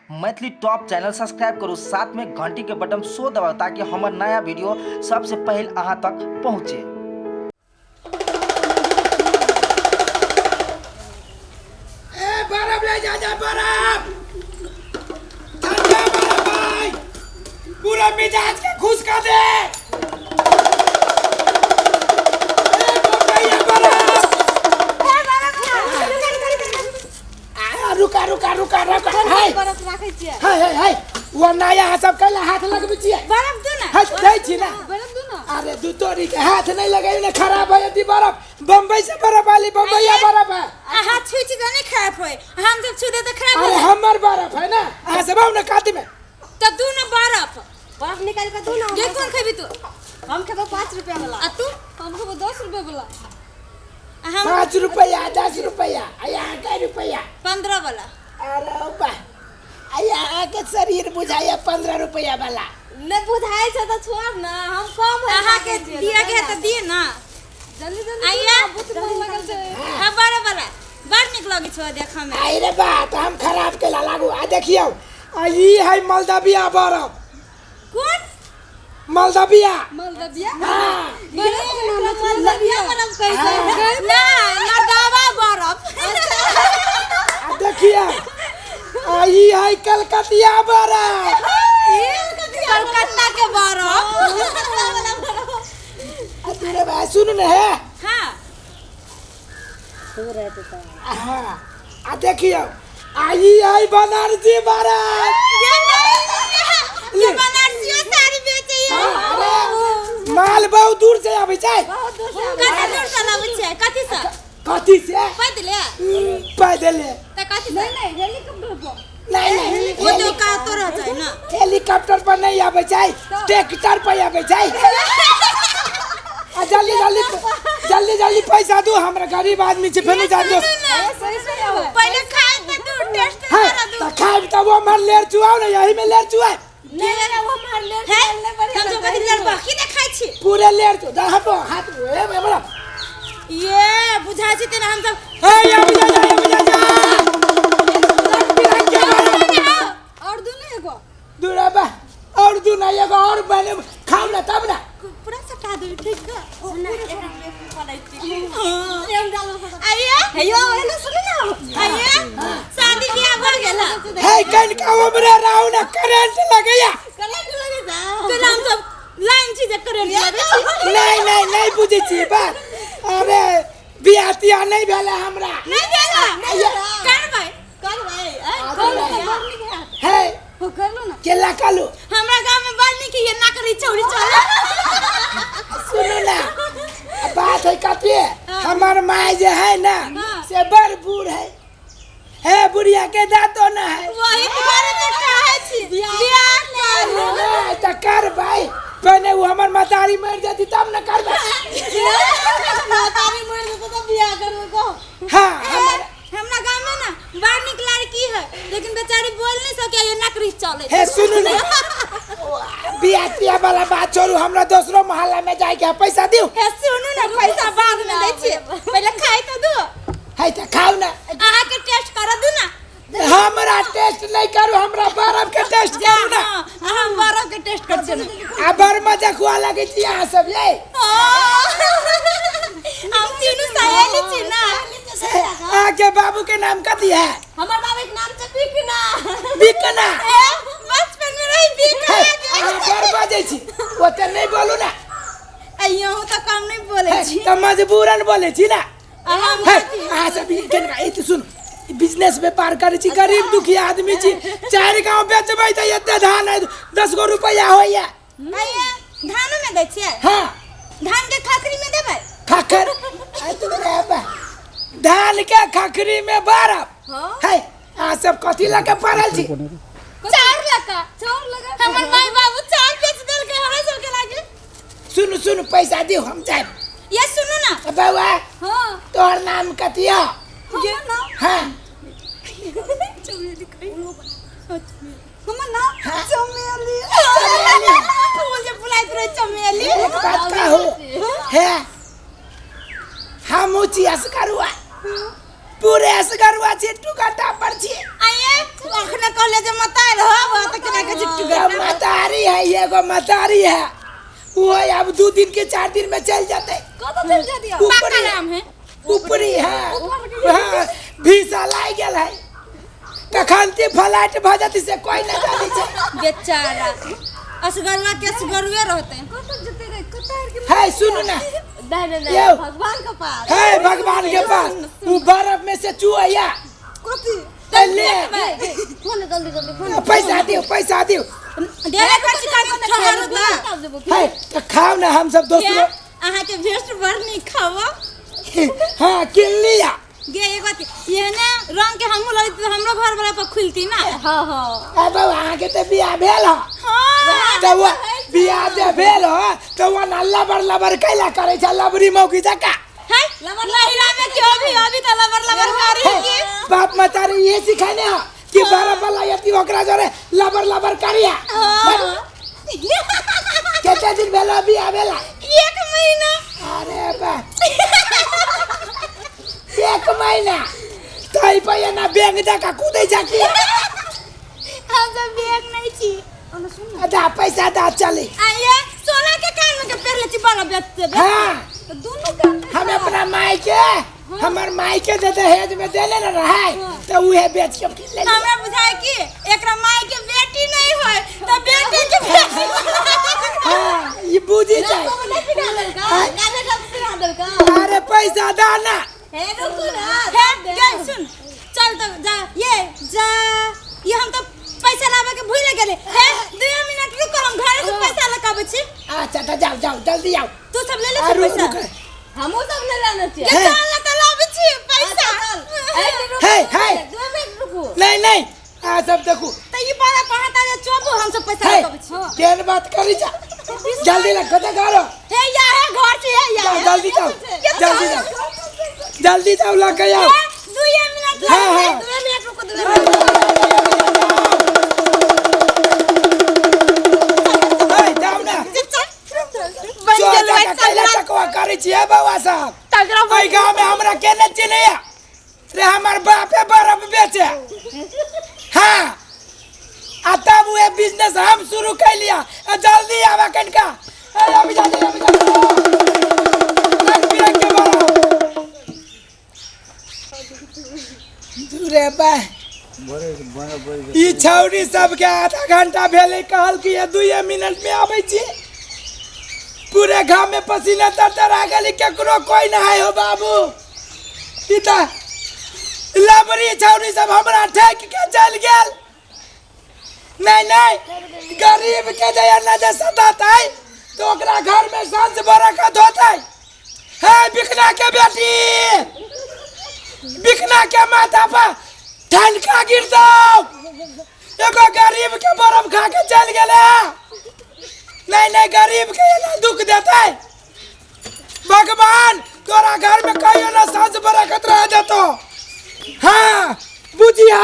Maithili top channel subscribe करू, साथ में घंटी के बटन सो दबाउ ताकि हमर नया वीडियो सबसे पहले अहाँ तक पहुँचे। ए बर्फ ले जा जा बर्फ, ठंडा बर्फ भाई, पूरा मिजाज के खुश कर दे। ए बम्बईया बर्फ। आ, रुका रुका रुका रुका, हाय बरफ राखै छियै। हाय हाय हाय, वो नया है सब कैला हाथ लगबै छियै? बरफ दू ना। हाय दै छी ना। बरफ दू ना। अरे दू तोरी के हाथ नहीं लगाई ने, खराब है यदि बर्फ। बम्बई से बर्फ आली, बम्बईया बर्फ है। अहाँ छुई छी तऽ नहीं खराब होय, हम जब छू दे तऽ खराब अरे हो। हमर बर्फ है ना, अहाँ सब आओ ना काते में। तऽ दू ना बर्फ। बर्फ निकाल के दू ना। गे कोन खेबी तू? हम खेबो 5 रुपया वाला। आ तू? हम खेबो 10 रुपया वाला। आ हम 5 रुपया, 10 रुपया, आ यहाँ के रुपया 15 वाला। अरे बा, आ यहाँ के शरीर बुझाइया 15 रुपया वाला। नहीं बुझाइ छै तऽ छोड़ ना, हम कम है। अहाँ के दिया के तऽ दिए ना। जल्दी जल्दी। आइया। बहुत मन लगल छै। हाँ बड़े वाला बड़ नीक लगै छौ देखऽ में। आई रे बा, तऽ हम खराब केला लागू। आ देखियौ, आ ई है मलदबिया बर्फ। कोन? मलदबिया। मलदबिया? हाँ। मलदबिया बर्फ कहै छै। ना मलदवा बर्फ। आ देखियौ, आ ई है कलकतिया बर्फ। कलकत्ता के बर्फ। आ तू रे भाई सुन ने है। हाँ। हाँ, आ देखियौ, आ ई है बनारसी बर्फ। ये बनारसियो साड़ी बेचैया। हाँ, अरे माल बहुत दूर से आबै छै। बहुत दूर से आबै। कथी दूर से लाबै छै? कथी से? कथी से? पैदले? पैदले। तऽ कथी से? नहीं नहीं, हेलीकॉप्टर पर। नहीं नहीं, ओ तो का तो रह जाय ना। हेलीकॉप्टर पर नहीं आबै छै, ट्रैक्टर पर आबै छै। आ जल्दी जल्दी जल्दी जल्दी पैसा दू, हमरा गरीब आदमी छै, फेनो जा दो। सही सही आबै। पहिले खाय तऽ दू, टेस्ट है करा दू। तऽ खाइब तऽ वो हमर लेर चुआउ ने, यही में लेर चुआइ। नहीं नहीं, वो मार ले। है बढ़िया। हम तो कथी लड़बकी देखाइ छी। पूरे लेर चु दा, हटो हाथ ए बड़ा। ये बुझाइ छै तेना हम सब। ए या बुझा जा, या बुझा जा। रंग बिरंग के बर्फ। और दू ना एगो। दू रे बा, और दू ना एगो और बने, खाउ ना तब ना। पूरा सटा देबै ठीक है। सुन एकरा में पड़ै छी। हाँ। एम डालो। आइए। हेयो हेलो सुन ना। आइए, शादी ब्याह भऽ गेल। हे कनका उमरे रहू ना, करंट लगैया। करंट लगे जा। तेना हम सब लाइन छी जे करंट लगै छै। नहीं नहीं नहीं, बुझै छी बात। अरे बियाह तियाह नहीं भेलै हमरा। नहि भेल? करबै। करबै। आ, कर करबै। लो। हे हो कर लो ना। केला कालू। हमरा गांव में बड़ नीक ये ना करी चौरी चल। सुनू ना, बात है कथी, हमर माय जे है ना से बड़ बूढ़ है, हे बुढ़िया के दांतो ना है। वही तुम्हारे तो कहै छी बियाह कर। नहीं तऽ करबै, पहिने ओ हमर महतारी मरि जेती तब ने करबै। महतारी मर जेतै तऽ बियाह करबै को। हाँ हमर हमरा गांव में ना बड़ नीक लड़की है, लेकिन बेचारी बोल नहीं सके, ये नकरी चले। हे सुनू ना, बियाह तियाह वाला बात छोड़ू, हमरा दोसरो मोहल्ला में जाके है, पैसा दिउ। हे सुनू ना, पैसा बाद में दै छियै, पहिले खाइ तऽ दू। है तऽ खाउ ना। अहाँ के टेस्ट कर दू ना। हमरा टेस्ट नहीं करू, हमरा बर्फ के टेस्ट करू ना। हाँ, अहाँ बर्फ के टेस्ट कर छियै ना। आ बड़ मजा खुआ लगै छी अहाँ सब ये। हम तीनू सहेली छी ना। अहाँके बाबू के नाम कथी है? हमर बाबू के नाम छै बिकना। बिकना? ए, बचपन में रही बिकना। हे, अहाँ बड़ बजै छी, ओते नहीं बोलू ना। अइयो तऽ कम नहीं बोलै छी। तऽ मजबूरन बोलै छी ना। अहाँ हे, अहाँ सब ई केना, ई तऽ सुनू, बिजनेस व्यापार करै छी, गरीब दुखी आदमी छी, 4 गाँव बेचबै तऽ एते धान है, 10 गो रुपैआ होइया। अइये धानो में दै छियै? हाँ। धान के खखरी में देबै? खखर? आइ तू रे बा, धान के खखरी में बरफ। हाँ। है, अहाँ सब कथी लऽ के पड़ल छी? चाउर लऽ कऽ। चाउर लऽ कऽ। हमर माय बाबू चाउर बेच देलकै हमरा सबके लागे। सुनू सुनू, पैसा दियौ हम जायब। ये सुनू ना। बौआ। हाँ। तोहर नाम कथी हौ? हमर नाम? हाँ। चमेली कही। हमर नाम चमेली। चमेली। फूल जे फुलाइत रहे चमेली। एक बात कहू हे, हमहूँ छी असगरुआ, पूरे असगरुआ छी, टुकटा पर छी। आये अखने कहले जे मतारी है, एगो मतारी है, वो अब 2 दिन के 4 दिन में चल जाते। कतऽ चलि जाती? ऊपरी। पक्का नाम है। ऊपरी है। हाँ, भीसा लाग गेल है, कखन ते फ्लाइट भऽ जेतै से कोई नहि जानै छै। बेचारा असगरवा के असगरुए रहते। कतऽ जेतै रे, कतऽ आर के? है, सुनू ना। नहीं नहीं नहीं। यौ। भगवान के पास। है, भगवान के पास वो बर्फ में से चुहैया। कथी? ले। फोन, जल्दी जल्दी फोन। पैसा दियो, पैसा दियो। देवे कथी का ठहर बा। है, तो खाओ ना, हम सब दोस्त लोग। अहाँ के भेस्ट बड़ नीक खावा। हाँ, किन लिया। गे, एगो बात ये ने रंग के हमहूँ लगती तऽ हमरो घर वाला पर खुलती ना। हाँ हाँ। ए बाबा, अहाँके तऽ बियाह भेल ह? हाँ। तऽ वो बियाह जे भेल ह तऽ वो ना लबर लबर कैला करै छै लबरी मौगी जकाँ? है लहिरा में क्यों भी अभी तो लबर लबर करी हे, की। बाप मतारी ये सिखाने ह कि बड़ा वाला यति ओकरा जोरे लबर लबर करिया। हाँ। कते दिन भेल बियाह भेला? 1 महीना। अरे बा, 1 महीना तै पर एना बैंक जकाँ कूदै छै की? हम सब बैंक नहीं छी। दा पैसा, दा, चली। आइए, सोना के कान में के पहले छी बाला बेचते। हाँ। दुनू कान। हम अपना माई के, हमर माई के जे दहेज में देले न रहे, तो उहे बेच के किन ले। हमरा बुझाय कि एकरा माई के बेटी नहीं होय त बेटे के बेटी। हाँ, ई बुझी जाए। नहीं पिना देलका? काने का पिना देलका? अरे, पैसा दा ना। हे, रुकू ना। हे गई, सुन, चल तो जा, ये जा, ये हम तो पैसा लावे के भूल गेले। हे, 2 मिनट रुको, हम घर से पैसा लेके आबै छी। अच्छा, तो जाओ जाओ, जल्दी आओ। तू सब ले ले। आ, रुक। पैसा। रुक। हमहूँ सब ले लेने छियै। ये चल ना, तो लाबै छी पैसा। हे, हे। 2 मिनट रुकू। नहीं नहीं, आ सब देखू। त ई पारा पहाता जे चोबू, हम सब पैसा हे, लेके आबै छी। केहन बात करी जा, जल्दी लग, कतऽ घर? हे, या है घर छी, हे या। जाओ, जल्दी जाओ, जल्दी जाओ, जल्दी जाओ, लके आओ। 2 मिनट। हाँ हाँ। 2 मिनट रुकू, 2 मिनट। हे, जाओ ना। बन चोर गेल। जकाँ कैला चकवा करै छियै बौआ साहब? एहि गाँव में हमरा के नहि चिन्हैया रे? हमर बापे बर्फ बेचे। हाँ, आ तब उहे बिजनेस हम शुरू कैलिया। आ जल्दी आवा कनिका। ए, अभी जल्दी, अभी जल्दी। रंग बिरंग के बर्फ। रे बा, ई छौरी सबके आधा घंटा भेलै, कहल कि ये 2 मिनट में आबै छी। पूरे घाम में पसीना तर तर आ गेली, केकरो कोई ना है। हो बाबू, ई तऽ लबरी छौरी सब हमरा ठकि के चलि गेल। नहीं नहीं, गरीब के जे एना जे सतातै तो ओकरा घर में सांझ बरकत होतै। हे बिकना के बेटी, बिकना के माथा पर ठनका गिर दो। एगो गरीब के बर्फ खा के चल गेले। नहीं नहीं, गरीब के एना दुख देतै, भगवान तोरा घर में कहियो ना सांझ बरकत रह देतो। हाँ, बुझिया।